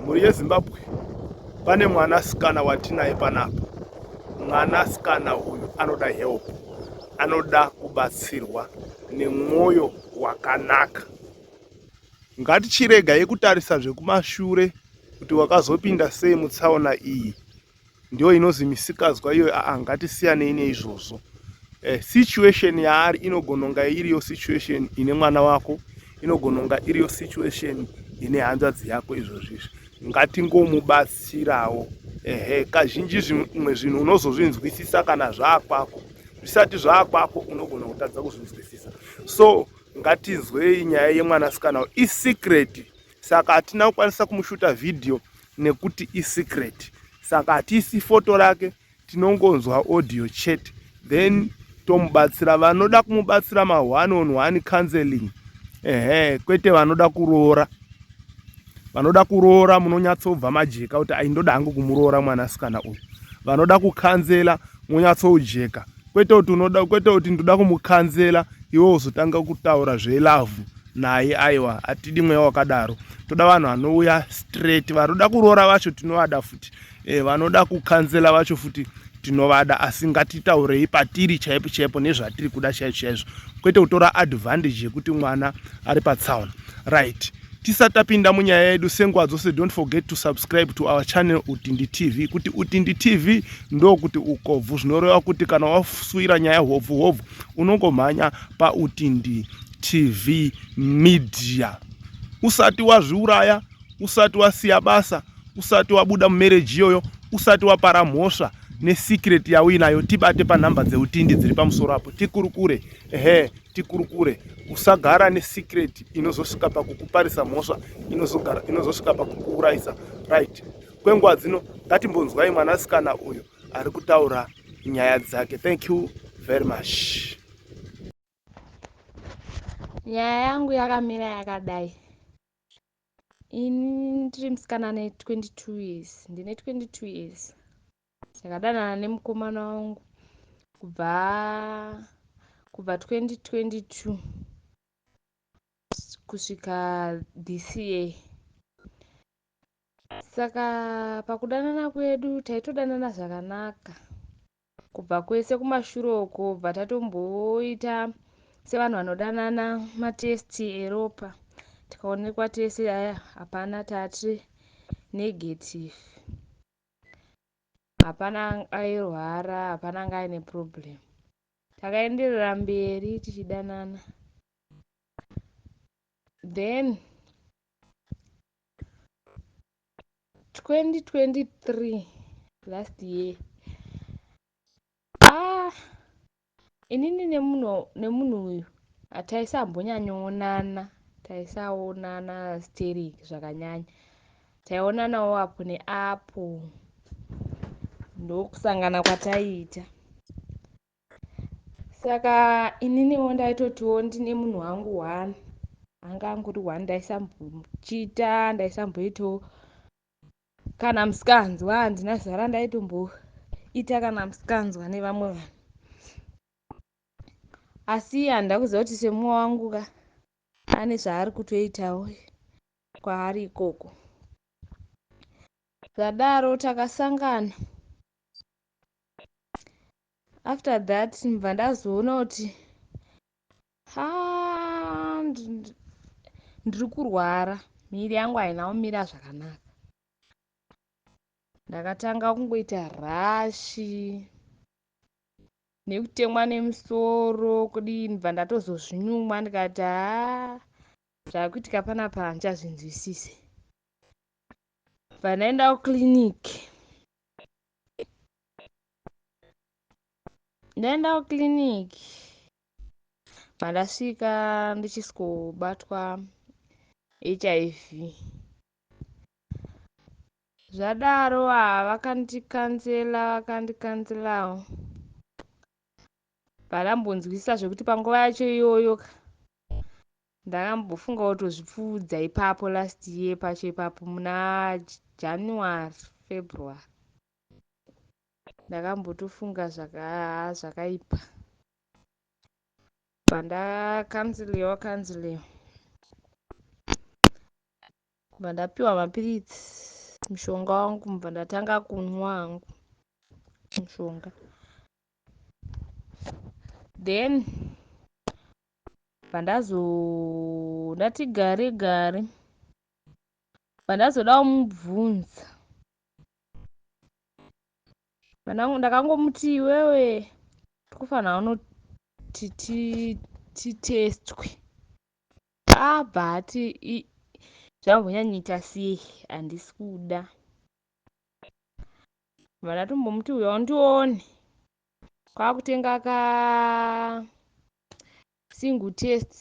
Mhuri yeZimbabwe, pane mwanasikana watinaye panapa. Mwanasikana uyu anoda help, anoda kubatsirwa nemwoyo wakanaka. Ngatichiregai kutarisa zvekumashure kuti wakazopinda sei mutsaona iyi. Ndiyo inozi misikazwa iyoyo. Aa, ngatisiyanei neizvozvo. Situation yaari inogona kunga iriyo situation ine mwana wako, inogona kunga iriyo situation ine hanzvadzi yako. Izvozvo izvi ngatingomubatsirawo. Ehe, kazhinji zvimwe zvinhu unozozvinzwisisa kana zvaakwako. Zvisati zvaakwako unogona kutadza kuzvinzwisisa. So ngatinzwei nyaya yemwanasikana. Isecret, saka hatina kukwanisa kumushuta vhidhiyo nekuti isecret, saka hatiisi foto rake, tinongonzwa audio chete, then tomubatsira. Vanoda kumubatsira ma one on one counseling, ehe, kwete vanoda kuroora. Vanoda kuroora munonyatsobva majeka kuti aindoda hangu kumuroora mwanasikana uyu. Vanoda kukanzela monyatsojeka, kwete kuti unoda, kwete kuti ndoda kumukanzela iwe uzotanga kutaura zvelavhu naye. Aiwa, hatidi mweya wakadaro. Toda vanhu vanouya straight. Vanoda kuroora vacho tinovada futi, vanoda kukanzela vacho futi tinovada, asi ngatitaurei patiri chaipo chaipo nezvatiri kuda chaizvo chaizvo, kwete kutora advantage yekuti mwana ari patsaona. Right, tisati tapinda munyaya yedu, senguva dzose, don't forget to subscribe to our channel Utindi TV. Kuti Utindi TV ndokuti ukobvu, zvinoreva kuti kana waswira nyaya hobvu hobvu unongomhanya paUtindi TV Media. Usati wazviuraya, usati wasiya basa, usati wabuda mumarriage iyoyo, usati wapara mhosva nesecret yauinayo, tibate panhamba dzeUtindi dziri pamusoro apo, tikurukure. Ehe, tikurukure. Usagara nesecret inozosvika pakukuparisa mhosva, inozosvika pakukuurayisa. Right, kwenguva dzino ngatimbonzwai mwanasikana uyu ari kutaura nyaya dzake. Thank you very much. Nyaya yangu yakamira yakadai. Ini ndiri musikana ane 22 years, ndine 22 years. Ndakadanana nemukomana wangu kubva 2022 kusvika this year. Saka pakudanana kwedu taitodanana zvakanaka kubva kwese kumashure uko, bva tatomboita sevanhu vanodanana matest eropa, tikaonekwa tese aya hapana, tati negative, hapana airwara, hapana anga aine problem. Takaenderera mberi tichidanana. Then 2023, last year, ah, inini nemunhu uyu hataisambonyanyoonana, taisaonana stereki zvakanyanya. Taionanawo apo neapo, ndokusangana kwataiita. Saka ininiwo ndaitotiwo ndine munhu wangu one, anga angori one, ndaisambochita, ndaisamboitawo kana musikanzwa. Handina zuva randaitomboita kana musikanzwa nevamwe vanhu, asi handida kuziva kuti semumwe wangu ka ane zvaari kutoitawo kwaari ikoko. Zvadaro takasangana. After that ndibva ndazoona kuti ha, ndiri kurwara, miviri yangu haina kumira zvakanaka. Ndakatanga kungoita rash nekutemwa nemusoro, kudii. Ndibva ndatozozvinyumwa, ndikati haa, zvakuitika panapa handichazvinzwisise. Bva ndaenda kuclinic. Ndaenda kuclinic, bva ndasvika ndichisikobatwa HIV. Zvadaro haa, vakandikansela, vakandikanselawo, bva ndambonzwisisa zvekuti panguva yacho iyoyo ndakambofunga kutozvipfuudza ipapo last year pacho ipapo muna January, February. Ndakambotofunga zvakaipa, bva ndakanseliwa kanseliwa, bva ndapiwa mapiritsi. Mushonga wangu mubva ndatanga kunwa hangu mushonga. Then bvandazo ndati gare gare bvandazoda kumubvunza. Ndakangomuti iwewe tikufanira unoti titestwe. Abva ati zvambonyanyoita sei handisi kuda. Bva ndatombomuti uya undione kwakutenga ka single test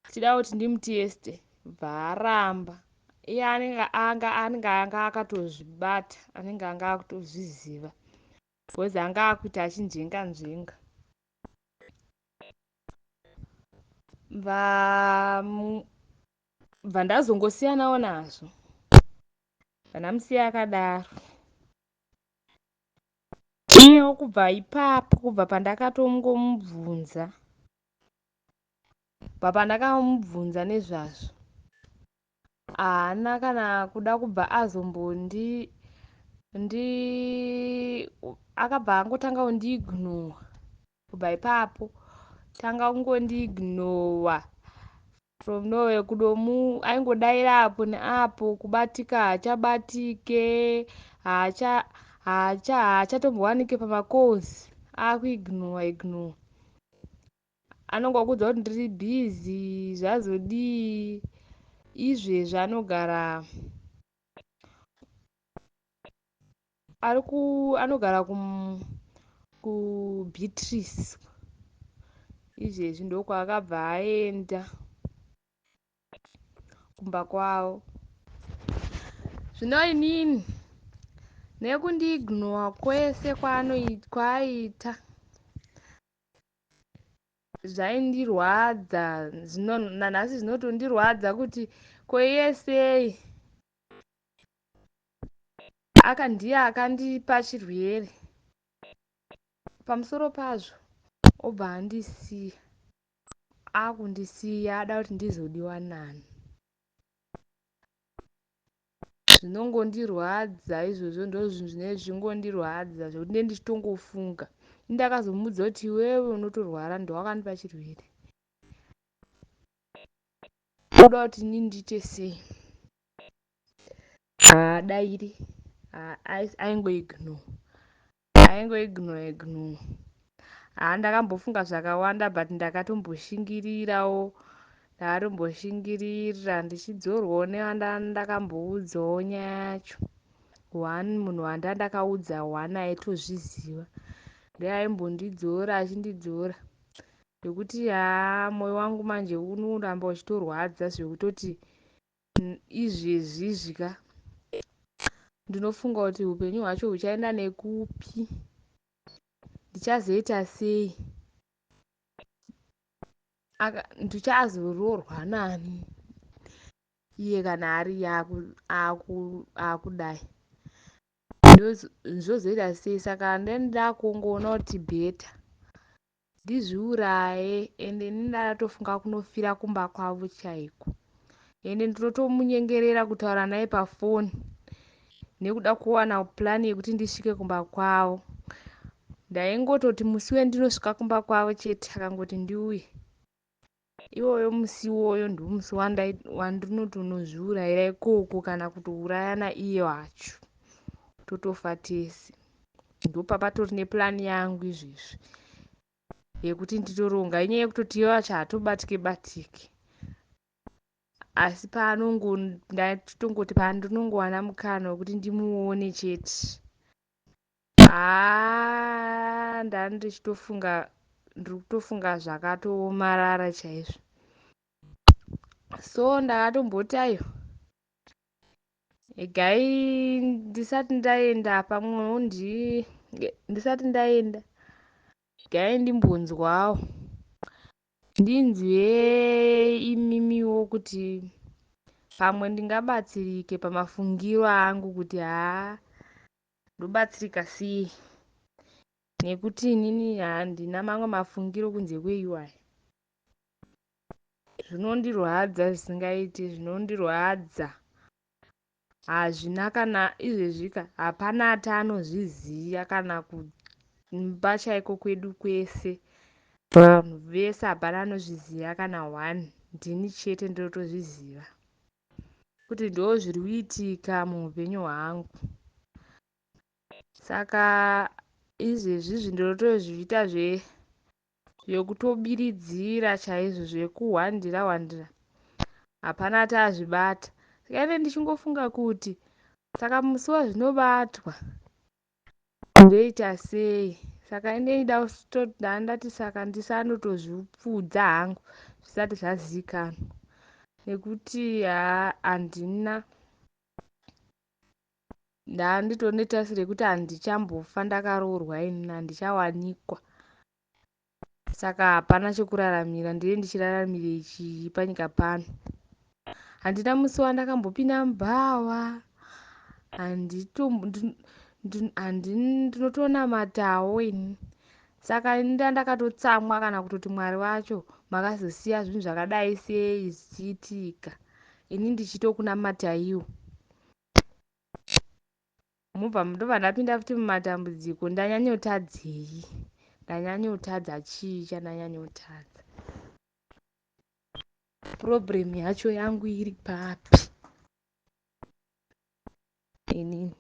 tichida kuti ndimuteste bva aramba. Iye anenge anga anenge anga akatozvibata anenge anga akutozviziva because anga akuita achinzvenga nzvenga. Bva ndazongosiyanawo nazvo bva ndamusiya akadaro. Iyewo kubva ipapo kubva pandakatongomubvunza kubva pandakamubvunza nezvazvo haana kana kuda kubva azombondi ndi akabva angotanga kundiignowa kubva ipapo tanga kungondiignowa from nowhere kudomu aingodaira apo neapo kubatika haachabatike haacha haacha haachatombowanike pamacalls akuignowa ignowa anongokuudza kuti ndiri busy zvazodii izvezvi anogara ari ku anogara kuBeatrice izvezvi ndokwaakabva aenda kumba kwavo. Zvino inini nekundiignowa kwese kwaaiita zvaindirwadza zvino nanhasi zvinotondirwadza kuti ko iye sei aka ndiye akandipa chirwere pamusoro pazvo obva andisiya akundisiya ada kuti ndizodiwa nani. Zvinongondirwadza izvozvo ndozvinhu zvinenge zvichingondirwadza zvekuti ndenge ndichitongofunga. Ini ndakazomuudza kuti iwewe unotorwara ndiwe wakandipa chirwere. Unoda kuti inini ndiite sei? Haadairi aingoignore aingoignore ignore. Haa ndakambofunga zvakawanda but ndakatomboshingirirawo ndakatomboshingirira ndichidzorwawo nevandakamboudzawo nyaya yacho. One munhu wandandakaudza one aitozviziva ndiye aimbondidzora achindidzora zvekuti haa mwoyo wangu manje unoramba uchitorwadza zvekutoti izvezvi izvi ka ndinofunga kuti upenyu hwacho huchaenda nekupi ndichazoita sei ndichazoroorwa nani iye kana ari akudai zvozoita sei saka ndendakungoona kuti better ndizviuraye ende ini ndatofunga kunofira kumba kwavo chaiko ende ndinotomunyengerera kutaura naye pafoni nekuda kuwana plan yekuti ndisvike kumba kwavo. Ndaingototi musi wendinosvika kumba kwavo chete akangoti ndiuye iwoyo musi iwoyo ndomusi wandinotonozviurayira ikoko kana kutourayana iye wacho totofa tese. Ndopapatori neplan yangu izvezvi yekuti nditoronga inyaya yekutoti iye wacho haatobatike batike asi paanongo ndatongoti pandinongowana mukana wekuti ndimuone chete haa ndandichitofunga ndiri kutofunga zvakatoomarara chaizvo. So ndakatomboti aiwa regai ndisati ndaenda pamwewo ndisati ndaenda regai ndimbonzwawo ndinzwe imimiwo kuti pamwe ndingabatsirike pamafungiro angu kuti haa ndobatsirika sei nekuti inini handina mamwe mafungiro kunze kweiwaya. Zvinondirwadza zvisingaiti zvinondirwadza. Hazvina kana izvezvi ka hapana ati anozviziva kana kumba chaiko kwedu kwese vanhu vese hapana anozviziva kana one ndini chete ndinotozviziva kuti ndo zviri kuitika muupenyu hwangu saka izvezvizvi ndinotozviita zve zvekutobiridzira chaizvo zvekuhwandira hwandira hapana ati azvibata saka ine ndichingofunga kuti saka musi wazvinobatwa ndoita sei saka ine ndandati saka ndisanotozvipfuudza hangu zvisati zvazivikanwa nekuti handina ndanditori netarisi rekuti handichambofa ndakaroorwa ini handichawanikwa saka hapana chekuraramira ndine ndichiraramirei chii panyika pano handina musi wandakambopinda mubhawa ndinotonamatawo ini saka ini ndandakatotsamwa kana kutoti mwari wacho makazosiya zvinhu zvakadai sei zvichiitika ini ndichitokunamataiwo Mobva ndobva ndapinda futi mumatambudziko ndanyanyotadzei ndanyanyotadza chii chandanyanyotadza problem yacho yangu iri papi inini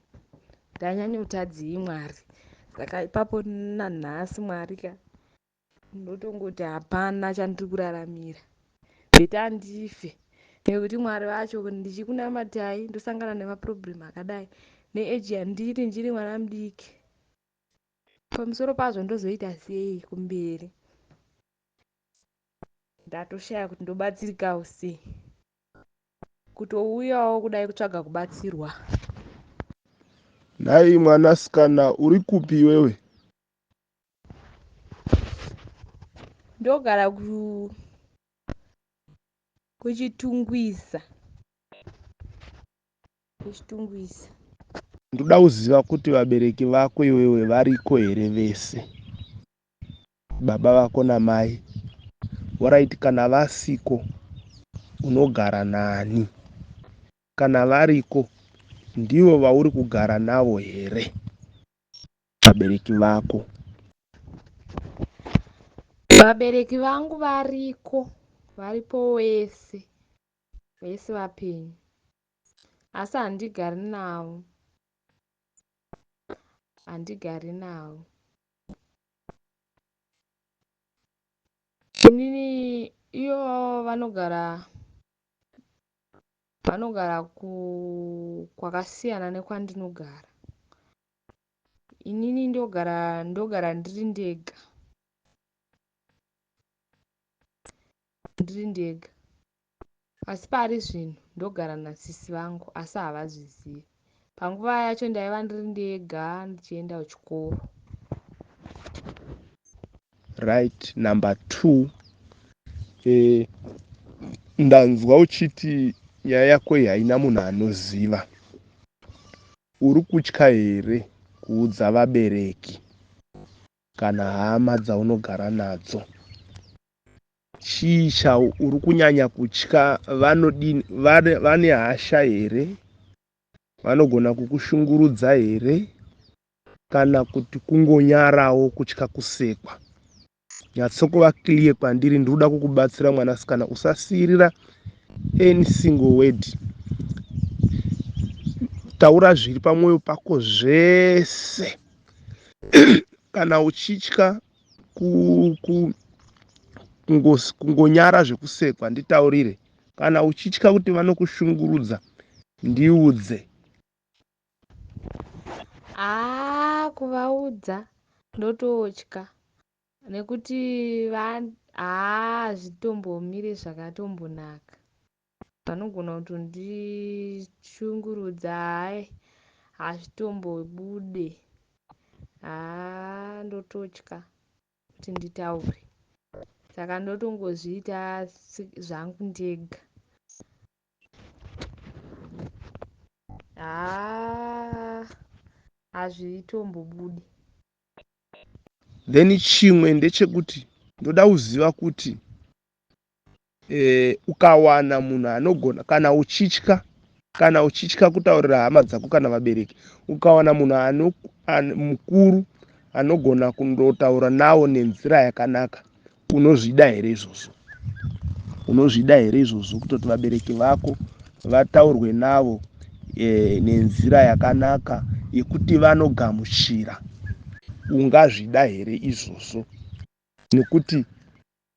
ndanyanyotadzei mwari saka ipapo nanhasi mwari ka ndotongoti hapana chandiri kuraramira beta ndife nekuti mwari vacho ndichikunamatai ndosangana nemaproblem akadai neage yandiri ndiri mwana mudiki pamusoro pazvo ndozoita sei kumberi ndatoshaya kuti ndobatsirikawo sei kutouyawo kudai kutsvaga kubatsirwa Nhai mwanasikana uri kupi iwewe? Ndogara ku kuchitungwiza kuchitungwiza. Ndoda kuziva kuti vabereki vako iwewe variko here vese baba vako namai horaiti kana vasiko unogara nani kana variko ndivo vauri kugara navo here vabereki vako? Vabereki vangu variko, varipo vese, vese vapenyu. Asi handigari navo. Handigari navo. Inini iyo vanogara vanogara ku kwakasiyana nekwandinogara. Inini ndogara ndogara ndiri ndega. Ndiri ndega. Asi pari zvino ndogara nasisi vangu asi havazvizivi. Panguva yacho ndaiva ndiri ndega ndichienda kuchikoro. Right number 2 eh, ndanzwa uchiti nyaya yako iyi haina munhu anoziva. Uri kutya here kuudza vabereki kana hama dzaunogara nadzo? Chii chauri kunyanya kutya? Vanodini? Vane hasha here? Vanogona kukushungurudza here? Kana kuti kungonyarawo kutya kusekwa? Nyatsokova clear kwandiri ndikuda kukubatsira mwanasikana usasiirira any single word taura zviri pamwoyo pako zvese kana uchitya kungonyara zvekusekwa nditaurire kana uchitya kuti vanokushungurudza ndiudze Haa kuvaudza ndototya nekuti haa hazvitombomire zvakatombonaka. Vanogona kutondishungurudza hayi hazvitombobude haa ndototya kuti nditaure. Saka ndotongozviita zvangu ndega. Haa hazvitombobudi. Then chimwe ndechekuti ndoda kuziva kuti e, ukawana munhu anogona kana uchitya Kana uchitya kutaurira hama dzako kana vabereki, ukawana munhu mukuru anogona kundotaura nawo nenzira yakanaka, unozvida here izvozvo? Unozvida here izvozvo kutoti vabereki vako vataurwe navo nenzira yakanaka yekuti vanogamuchira? Ungazvida here izvozvo? Nekuti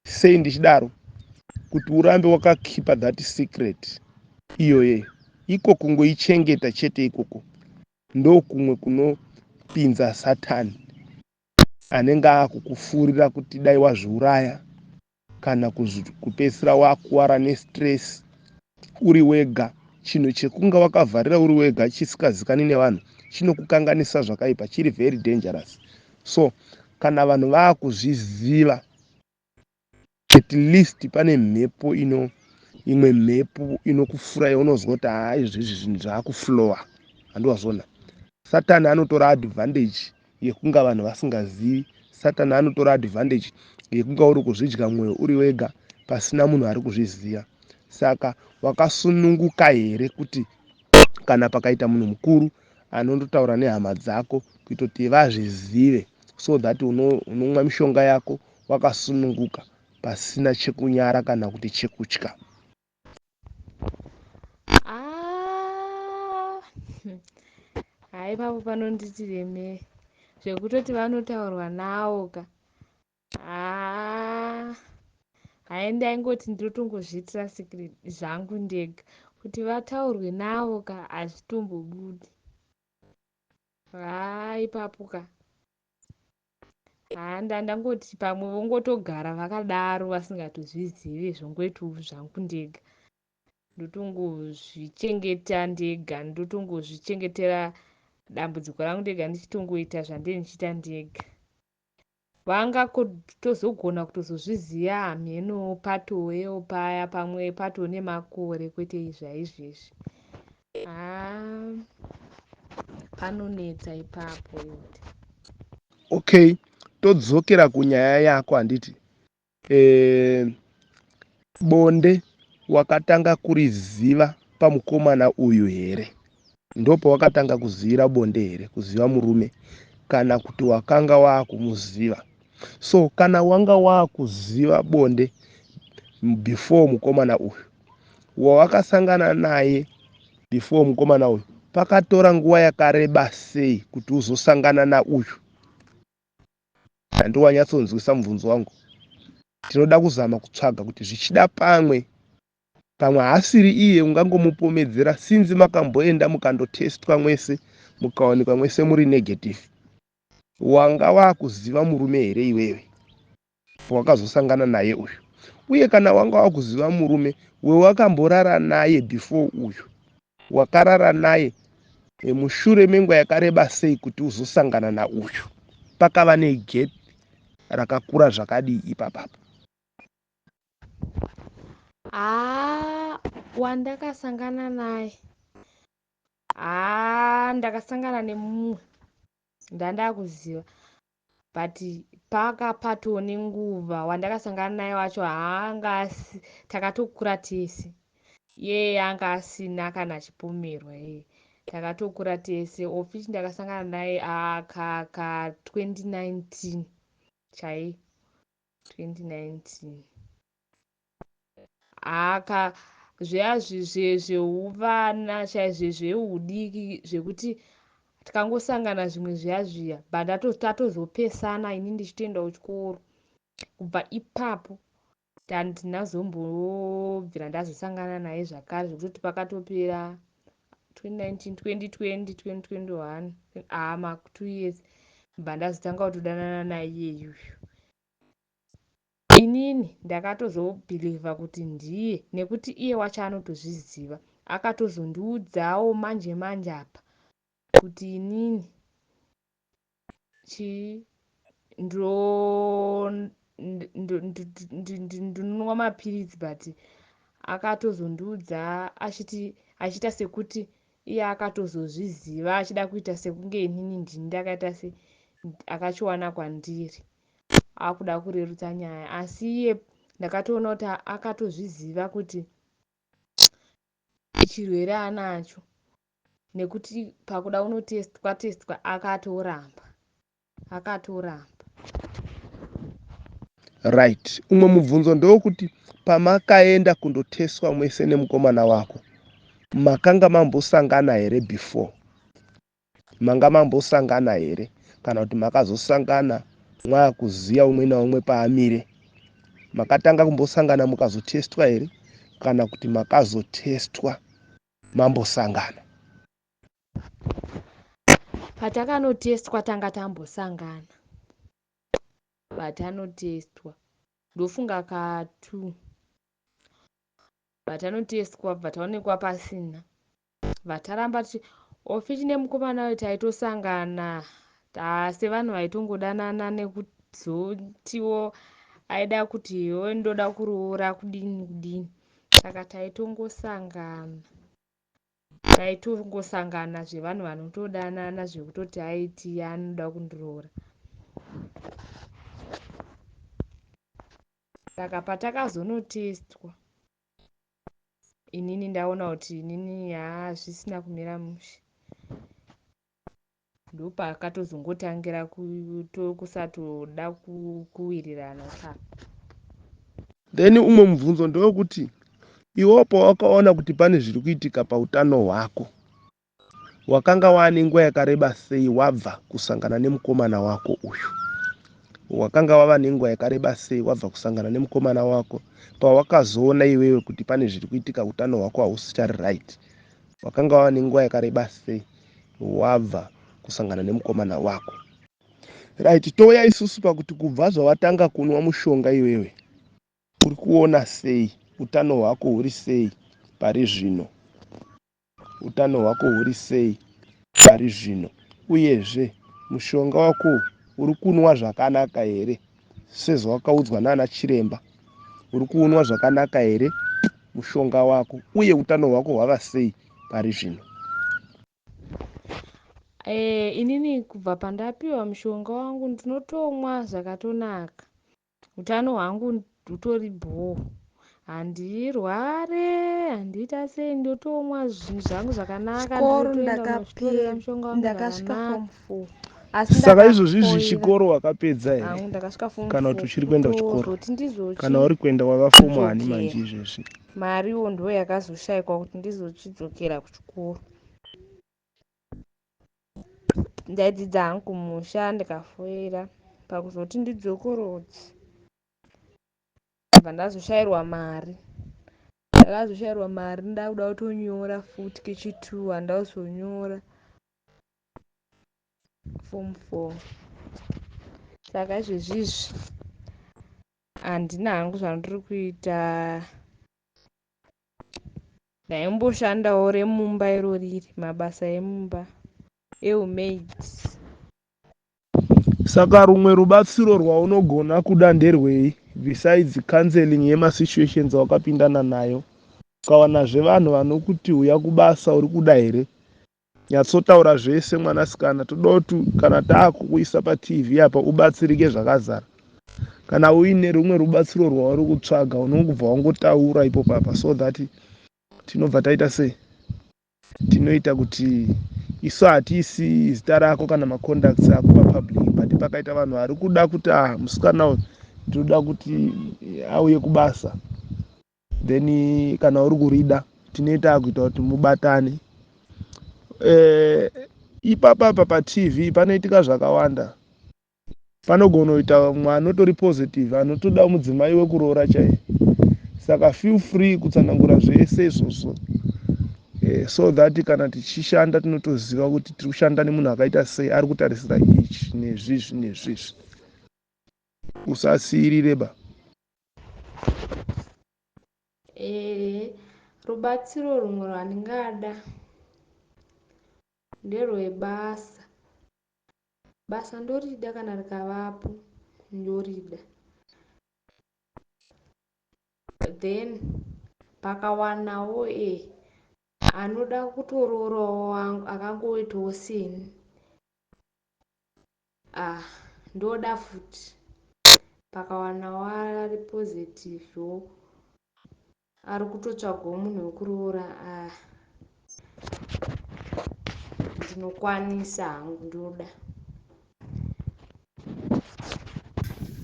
sei ndichidaro? Kuti urambe wakakeepa that secret iyoye, iko kungoichengeta chete ikoko ndokumwe kunopinza Satani anenge akukufurira kuti dai wazviuraya kana kupedzisira wakuwara nestress uri wega. Chinhu chekunga wakavharira uri wega chisikazikani nevanhu chinokukanganisa zvakaipa, chiri very dangerous. So kana vanhu vaakuzviziva, at least pane mhepo ino, imwe mhepo inokufura yaunozwa kuti haa, izvizvi zvinhu zvaakuflowa. Handiwazvona, Satani anotora advantage yekunga vanhu vasingazivi. Satani anotora advantage yekunga uri kuzvidya mwoyo uri wega pasina munhu ari kuzviziva. Saka wakasununguka here kuti kana pakaita munhu mukuru anondotaura nehama dzako kuitoti vazvizive, so that unomwa mishonga yako wakasununguka pasina chekunyara kana kuti chekutya? Ah, hai, ipapo panonditi remei zvekutoti vanotaurwa nawo ka. Haa, hai, ndaingoti ndinotongozviitira secret zvangu ndega. Kuti vataurwe navo ka, hazvitombobudi. Haa, ipapo ka, haa, ndangoti pamwe vongotogara vakadaro vasingatozvizivi, zvongoitawo zvangu ndega, ndotongozvichengeta ndega, ndotongozvichengetera dambudziko rangu ndega, ndichitongoita zvandee ndichiita ndega. Vanga tozogona kutozozviziva hamheno patowewo paya, pamwe patoo nemakore, kwete zvaizvezvi. Haa, panonetsa ipapo ende. Okay, todzokera kunyaya yako, handiti? Bonde wakatanga kuriziva pamukomana uyu here? Ndopawakatanga kuzivira bonde here, kuziva murume, kana kuti wakanga waakumuziva? So kana wanga waakuziva bonde before mukomana uyu wawakasangana naye, before mukomana uyu, pakatora nguva yakareba sei kuti uzosangana nauyu? Handi wanyatsonzwisa mubvunzo wangu? Tinoda kuzama kutsvaga kuti zvichida pamwe haasiri iye ungangomupomedzera, sinzi makamboenda mukandotestwa mwese, mukawanikwa mwese muri negative. Wanga waakuziva murume here iwewe pawakazosangana naye uyu? Uye kana wanga wakuziva murume wewakamborara naye before uyu, wakarara naye mushure menguva yakareba sei kuti uzosangana nauyu? Pakava negap rakakura zvakadii ipapapo? Haa, wandakasangana naye, haa, ndakasangana nemumwe ndandakuziva, but pakapatoo nenguva. Wandakasangana naye wacho haanga asi, takatokura tese. Iye anga asina kana achipomerwa iye, takatokura tese. Ofisi ndakasangana naye aka 2019 chaiyo, 2019 aka zviya zveuvana chaizvo, zveudiki, zvekuti tikangosangana zvimwe zviya zviya, but tatozopesana ini ndichitoenda kuchikoro. Kubva ipapo handinazombobvira ndazosangana naye zvakare, zvekutoti pakatopera 2019, 2020, 2021, haa, ma2 years, bva ndazotanga kutodanana naiyeyuyu. Inini ndakatozobhilivha kuti ndiye, nekuti iye wacho anotozviziva. Akatozondiudzawo manje manje apa kuti inini chii, ndinonwa mapiritsi, but akatozondiudza achiti, achiita sekuti iye akatozozviziva, achida kuita sekunge inini ndini ndakaita se akachiwana kwandiri, akuda kurerutsa nyaya. Asi iye ndakatoona kuti akatozviziva kuti. chirwere anacho nekuti pakuda kunotestwa testwa akatoramba akatoramba. Right, umwe mubvunzo ndewokuti pamakaenda kundotestwa mwese nemukomana wako, makanga mambosangana here before? Manga mambosangana here kana kuti makazosangana mwakuziva umwe naumwe paamire? Makatanga kumbosangana mukazotestwa here kana kuti makazotestwa mambosangana? Patakanotestwa tanga tambosangana, patanotestwa ndofunga ka2 patanotestwa bva taonekwa pasina, vataramba ofichi nemukomana uyu taitosangana sevanhu vaitongodanana, nekuzotiwo aida kuti iwe ndoda kuroora kudini kudini, saka taitongosangana taitongosangana zvevanhu vanotodanana, zvekutoti aiti anoda kundiroora. Saka patakazonotestwa inini ndaona kuti inini haa zvisina kumira mushe, ndopakatozongotangira kusatoda kuwirirana ipapo. Then umwe mubvunzo ndewekuti iwewo pawakaona kuti pane zviri kuitika pautano hwako, wakanga waane nguva yakareba sei wabva kusangana nemukomana wako uyu? Wakanga wava nenguva yakareba sei wabva kusangana nemukomana wako pawakazoona iwewe kuti pane zviri kuitika, utano hwako hausichari right? Wakanga wava nenguva yakareba sei wabva kusangana nemukomana wako? Right, touya isusu pakuti kubva zvawatanga kunwa mushonga iwewe, uri kuona sei utano hwako huri sei pari zvino? Utano hwako huri sei pari zvino? Uyezve mushonga wako uri kunwa zvakanaka here sezvawakaudzwa naana chiremba? Uri kuunwa zvakanaka here mushonga wako, uye utano hwako hwava sei pari zvino? Inini kubva pandapiwa mushonga wangu ndinotomwa zvakatonaka, utano hwangu hutori bhoo, handirware, handiita sei, ndotomwa zvinhu zvangu zvakanaka. Chikoro ndinotoenda kunozvitorera mushonga wangu ndakasvika zvakanaka. Form 4 asi Saka izvozvi izvi ndakafoira. chikoro wakapedza here Hangu ndakasvika form kana kuti 4 uchiri kuenda kuchikoro? kutozoti Kana uri kuenda, wava fomu hani manje ndizochidzokera izvezvi? Mariwo ndo yakazoshayikwa kuti ndizochidzokera kuchikoro. Ndaidzidza hangu kumusha, ndikafoira. Pakuzoti ndidzokorodze ndabva ndazoshayirwa mari, ndakazoshayirwa mari ndakuda kutonyora futi kechi2, handazonyora form 4. Saka izvezvizvi handina hangu zvandiri kuita. Ndaimboshandawo remumba iro riri mabasa emumba eumaid. Saka rumwe rubatsiro rwaunogona kuda nderwei besides counseling yemasituations awakapindana nayo? Ukawanazve vanhu vanokuti uya kubasa, uri kuda here? Nyatsotaura zvese, mwanasikana. Toda kuti kana taakukuisa paTV apa ubatsirike zvakazara. Kana uine rumwe rubatsiro rwauri kutsvaga, unongobva wangotaura ipo papa so that tinobva taita sei, tinoita kuti isu hatiisi zita rako kana macontacts ako papublic, but pakaita vanhu vari kuda kuti ah, musikana uyu tinoda kuti auye kubasa, then kana uri kurida tinoita kuita kuti mubatane. Ipapapa paTV panoitika zvakawanda. Panogona kuita mumwe anotori positive anotoda mudzimai wekuroora chaiye, saka feel free kutsanangura zvese izvozvo, so that kana tichishanda tinotoziva kuti tiri kushanda nemunhu akaita sei, ari kutarisira ichi nezvizvi nezvizvi. Usasiyirire ba. Rubatsiro rumwe rwandingada nderwebasa. Basa ndorida kana rikavapo, ndorida. Then pakawanawo anoda kutoroorawo wangu akangoitawo seni, ah, ndoda futi. Pakawanawo ari positivewo ari kutotsvagawo munhu wekuroora, ah. Ndinokwanisa hangu ndoda.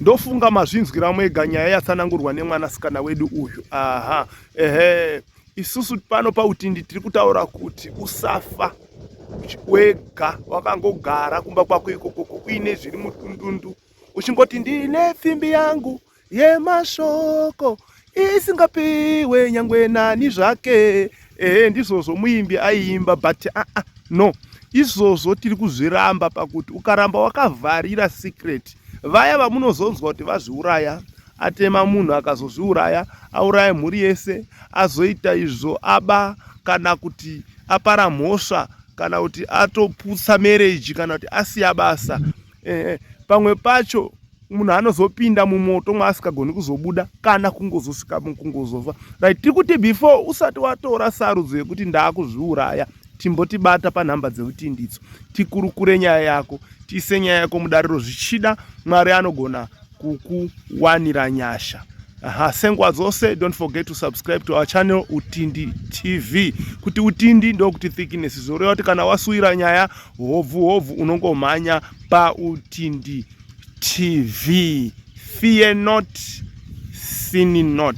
Ndofunga mazvinzwira mwega nyaya yatsanangurwa nemwanasikana wedu uyu. Aha, ehe, isusu pano pautindi tiri kutaura kuti usafa wega wakangogara kumba kwako ikokoko uine zviri mutundundu uchingoti ndine pfimbi yangu yemashoko isingapiwe nyangwe nani zvake. Ehe, ndizvozvo muimbi aiimba but aa ah, no, izvozvo tiri kuzviramba pakuti ukaramba wakavharira secret, vaya vamunozonzwa kuti vazviuraya, atema munhu akazozviuraya, auraya mhuri yese, azoita izvo, aba kana kuti apara mhosva kana kuti atoputsa marriage kana kuti asiya basa, eh, pamwe pacho munhu anozopinda mumoto mwaasikagoni kuzobuda kana kungozosvika kungozofa. Right, tiri kuti before usati watora sarudzo yekuti ndaakuzviuraya, timbotibata panhamba dzeutindidzo, tikurukure nyaya yako, tiise nyaya yako mudariro. Zvichida Mwari anogona kukuwanira nyasha. Aha, senguva dzose, don't forget to subscribe to our channel Utindi TV. Kuti Utindi ndokuti thickness, zvoreva kuti kana wasuwira nyaya hobvu hobvu unongomhanya paUtindi TV. Fear not, sin not.